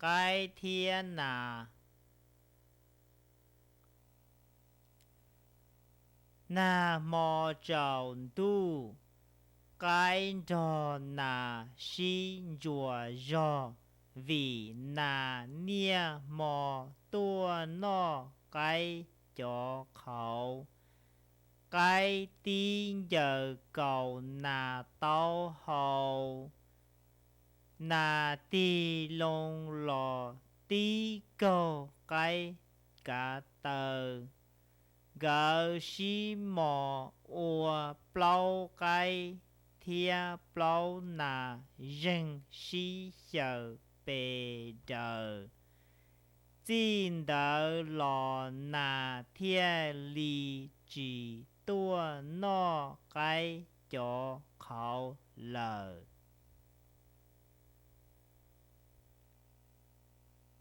qaib thiab nas. Nag hmo tsaus ntuj, qaib nrog nas sib ntsuas zog, vim nas niaj hmo tuaj noj qaib cov qhauv. Qaib tib ncaws kaus nas taub hau, nas tig loo los tib kaug qaib kav taw. Nkawd sib mos ua plaub qaib thiab plaub nas zeeg sib xyaws pes daws. Txij ntawd los nas thiaj li tsis tuaj noj qaib cov qhauv lawm.